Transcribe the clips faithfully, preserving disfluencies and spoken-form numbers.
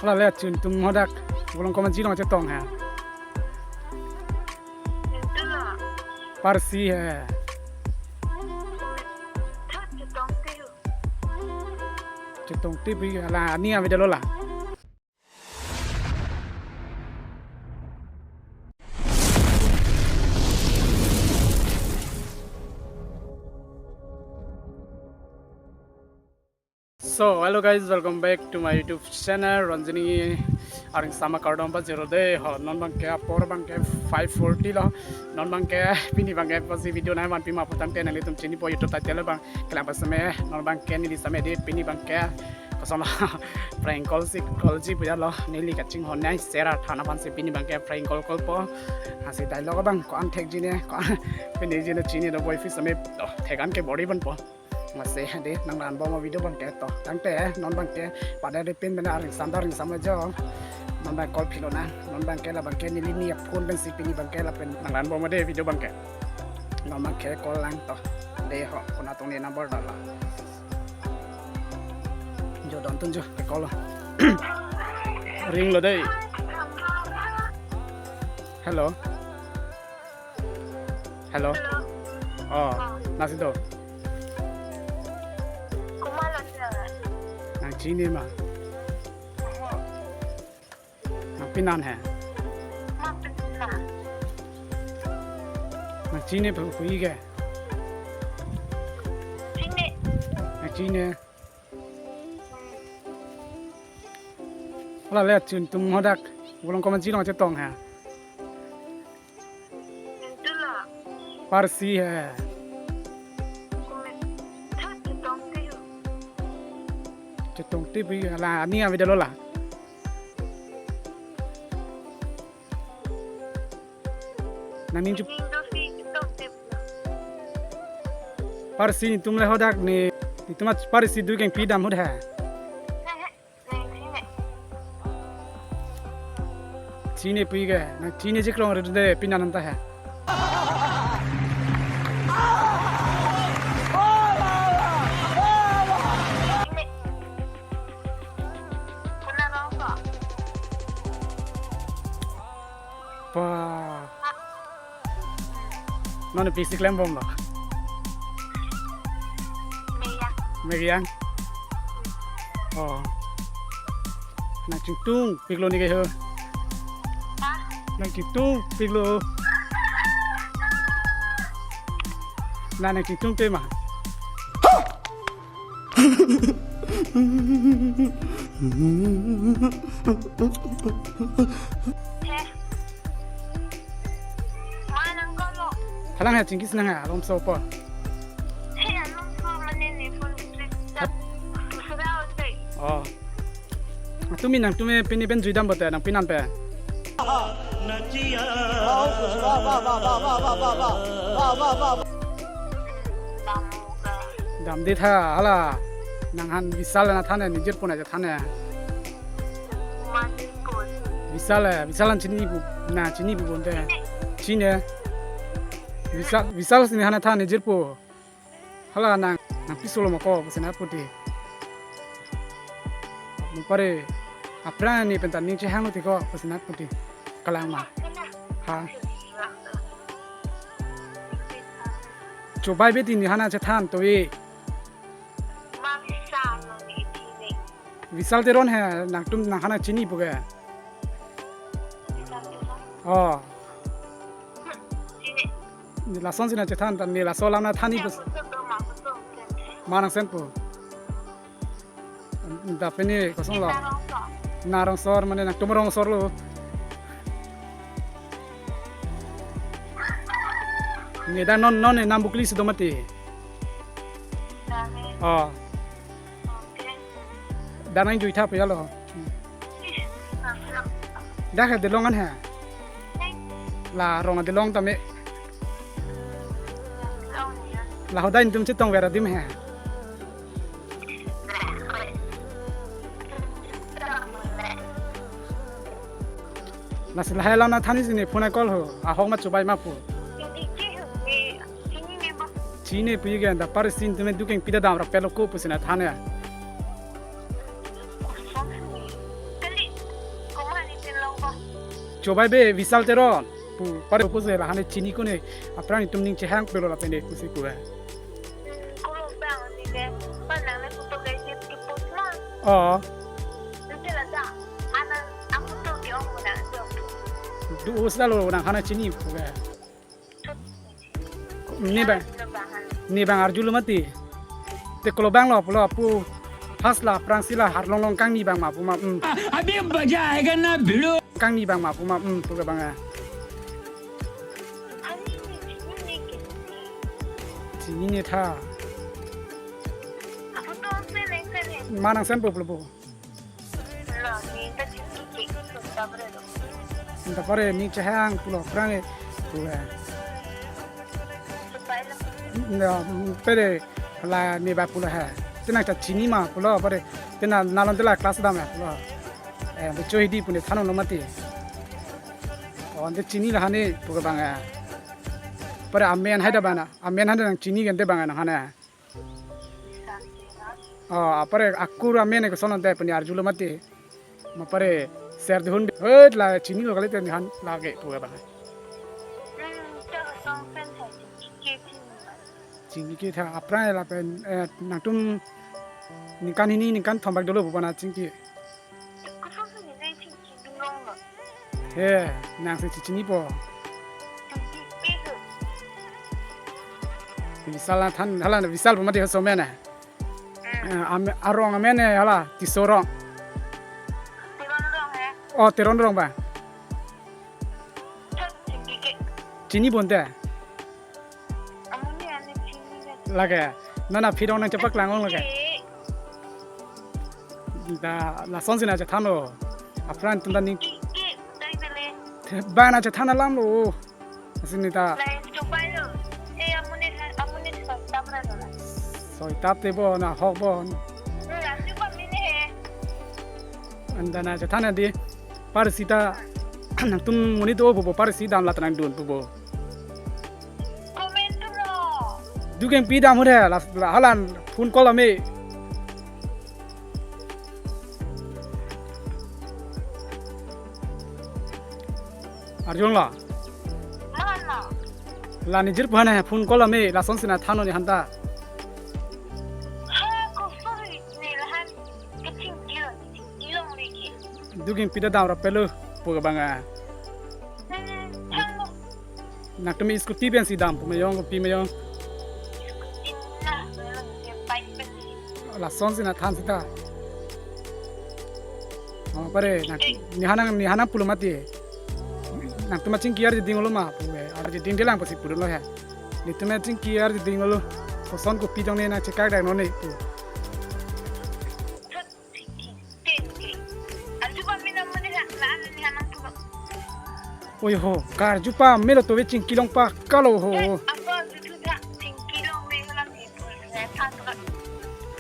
Hala le chun tum hadak. Bolong komat ji long chetong ha. Parsi he. Chetong te pu hala ani ave dalo la. So, hello guys, welcome back to my YouTube channel, Ranjini Aringsama kardom pajirlo dei ho, non abangke apor abangke five forty lo, non abangke pini abangke pasi video nangvanpi ma putangte nanglitum chinipo YouTube title abang, kelang pasame, non abangke neli same dei pini abangke, koson lo, prank call si, call si puja lo, neli kachinghon nai sera thana aphansi pini abangke prank call call po, lasi dialogue abang, ko-an thekji ne, ko-an, pini ji ne chini do boy fish same, to, thek-an ke body ban po. Lasi dei nangvanbom video abangke to. Tangte non abangke pada dei pin bena aringsam ta aringsam jo. Non abang call philo na. Non abangke la abangke neli ni phone pensi pini abangke lapen nangvanbom dei video abangke. Non abangke call lang to. Dei ho phone atong ni number dala. Jo don tun jo call. Ring lo dei. Hello. Hello. Hello. Oh, oh. Nasi do. Komat lo sir? Nang chini ma? Oho. Nang pinan he? Ma pinan. Nang chini pu pu ige. Chini. Nang chini. Hala le chun tum hadak. Bolong komat ji long chetong ha. Parsi he. Chetong te pu hala ani ave dalo la. Nangning chu. Parsi netum le hadak ne, netum Parsi dukeng pidam hut he. Chini pu ige, nang chini chikrong re de pinan anta he. Pa. Non pisi klembom lo. Megang. Megang. Oh. Nang chingtung piklo ne ke ho. Ha? Nang chingtung piklo. Na nang chingtung te ma. He. Ma nang call lo. Halang he chingkis nang he alomso po. He alomso mane ne phone switch off. Dusra hote. Oh. Tumi nangtum pini pen juidam bote nang pinan pen. Dam di tha hala. Nang han Vishal na than ne, nijirpo na than ne. Vishal, Vishal an chini pu, na chini pu bonte. Chini. Vishal, Vishal si ne han than nijirpo. Hala nang, nang piso lo ma ko, pusi nat puti. Nung pare, aphrang ni pen ta ning chehang lo ti ko, pusi nat puti. Kalang ma. Ha. Chobai beti ne han chethan to e. Vishal Teron he, nangtum nang han chini pu ke. Oh. Lason si na chethan ta ne laso alam na than ni pus. Ma nang sen pu. Da pini koson lo. Na rongsor mane nangtum rongsor lo. Ne da non non ne nam bukli si do mati. Oh. Dak nang jui tha pu ya lo. Dak he delong an he. La rong delong tame. La hodai netum chetong vera dim he. Lasi lahai alam na than ni si ne phone call ho. Ahok ma chobai ma pu. Chini pu ige da Parsi netum dukeng pida dam ra pelo ko pusi na than ya. Chobai Bey, Vishal Teron pu, pare pusi lahane chini kune, aphrang itum ning chehang pelo lapen de pusi pu. Kolo bang ni de, pa nang le photo ke jip ki post ma. Oh. Nanti la da, ana aku tu di ong mo nang di ong. Du us lalo nang hana chini pu. Ne bang, ne bang arjulo mati. Te kolo bang lo pulo pu, has la aphrangsi la arlong long kangni bang ma pu ma, hmm. Abhi maza aayega na bhidu. Kangni bang ma pu ma, hmm, pu ke bang a. Chinine tha. Ma nang sen po pulo po. Nta pare ning chehang pulo aphrang e pu. Nta pare la ne ba pulo he. Te nang ta chini ma pulo pare. Te na nalon te la class dam he pulo. Eh, be choi di pu ne than-olo mati. Oh, ante chini lahane pu ke bang a. Pare amen haida bana. Amen haida nang chini gente bang a nang hana. Oh, apare akur amen ke sono te puni arjulo mati. Ma pare ser dihun hoi la chini lo kali te nihan lage pu ke bang. Chingki tha aphrang lapen, eh, nangtum ningkan hini ningkan thom bak dolo pu bana chingki. He, nang si chini po. Vishal than hala Vishal pu mati hoso amen. Eh, ame-, arong amen hala Tisso rong. Oh, Teron rong ba. Chini bonte. Lake, nana phirong nang chepak lang ong lake. Da, lason si nang chethan lo. Aphrang tunda ning. Ba nang chethan alam lo. Asin neta. Soi tap te bo na hok bo. Anta nang chethan di. Parsi ta nangtum monit do pu bo parsi dam la ta nangdun pu bo. Du kengpi dam hu de la, la halan phone call ame. Arjun la. La nijir pu hana phone call ame lason si nang than-o nihan ta. Du kengpi ta dam ra pelo pu ke bang a. Nangtum scooty pensi dam pu ma yong, pi ma yong. Lason si nang than seta. Oh, pare, nang, nihan nang, nihan nang pulo mati. Nangtum achingki arje ding-olo ma pu, arje ding delang pusi pudun lo he. Netum achingki arje ding-olo. Koson kopi jong ne nang chekak dak non ne pu. Oi ho, karju pame lo tove chingki long pakalo ho.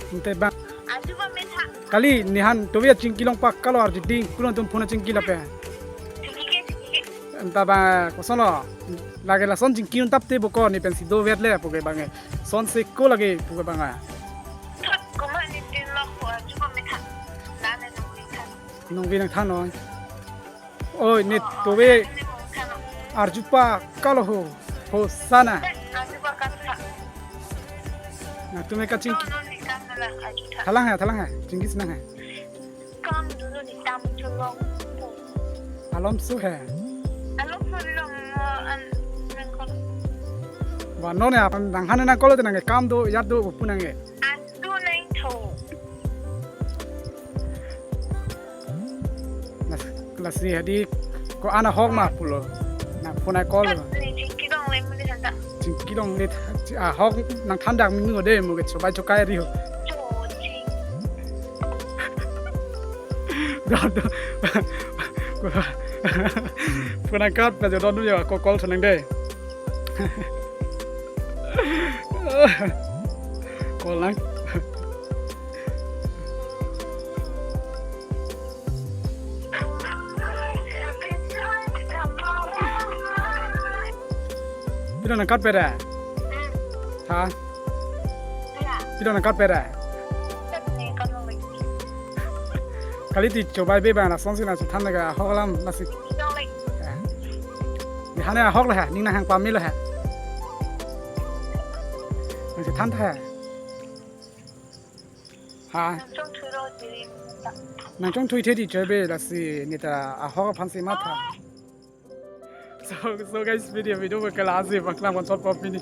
Ante bang. Kali nihan tove chingki long pakalo arje ding, kulon tum phone chingki lapen. Anta ba koson lo. Lake lason chingki un tap te bo ko ne pensi dover le pu ke bang e. Son se ko lake pu ke bang a. Nungvi nang than noi. Oi, ne tove arju pakalo ho. Hosana. Nangtum e kachingki. Thalang he, thalang he. Chingki si nang he. Alom su he. Ba non ya, nang hana nang call te nang e kam do, yar do, pu nang e. Lasi hadi ko-an ahok ma pulo. Nang phone call. Chingki long le tha, ahok nang than dak minu de mo ke chobai chokai ri ho. Phone cut pe jo don ya ko call thunang de. Call lang. Pilo nang cut pe da? Ha? Pilo nang cut pe da? Kali ti chobai be bang lason si nang chethan ga ahok alam lasi. Hane ahok lo he, ning nanghang pame lo he. Nangsi than tha he. Ha, nangchongthui the di chebe lasi neta ahok aphan si matha. So, so guys, video, video ke lasi bang klang pon chotpo pini.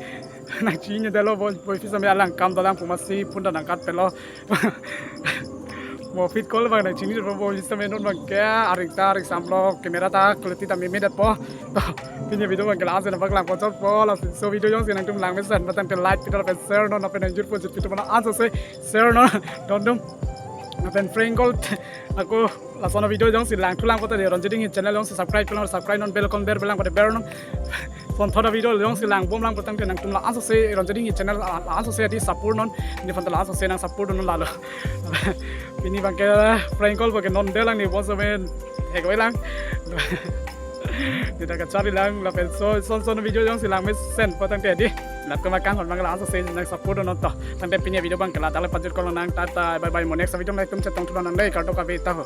Nangchinine detlo bo, bo office me alang kam dolang pu masi phone ta nangkat pelo. Mo fit call bang nangchinine detpo bo office me non bang ke aring ta aring samlo camera ta quality ta meme detpo. To, pini video bang ke lasi nang bang klang pon chotpo lasi. So video jongsi nangtum langmesen patangte like pidun lapen share non lapen nangjutpo jutpi atum aphan ansose share non dondum. Lapen prank call ako lason a-video jongsi langthulang pote Ronjit Enghi channel jongsi subscribe non, subscribe non, bell icon ber belang pote ber non. Son thot a-video jongsi langbomlang patangte nangtum la ansose Ronjit Enghi channel la ansose adi support non. Nephan ta la ansose nang support non lalo. Pini bang ke prank call bang ke non detlang ne bonso men hek avelang. Neta kachari lang lapen so son son video jongsi langmesen patangte adi. Latum akanghon bang la ansose nang support non to. Tangte pini video bang ke la tale pajut kolonang, tata bye bye, mo next video nangtum chetongthu lonang dei, kardom kave ta ho.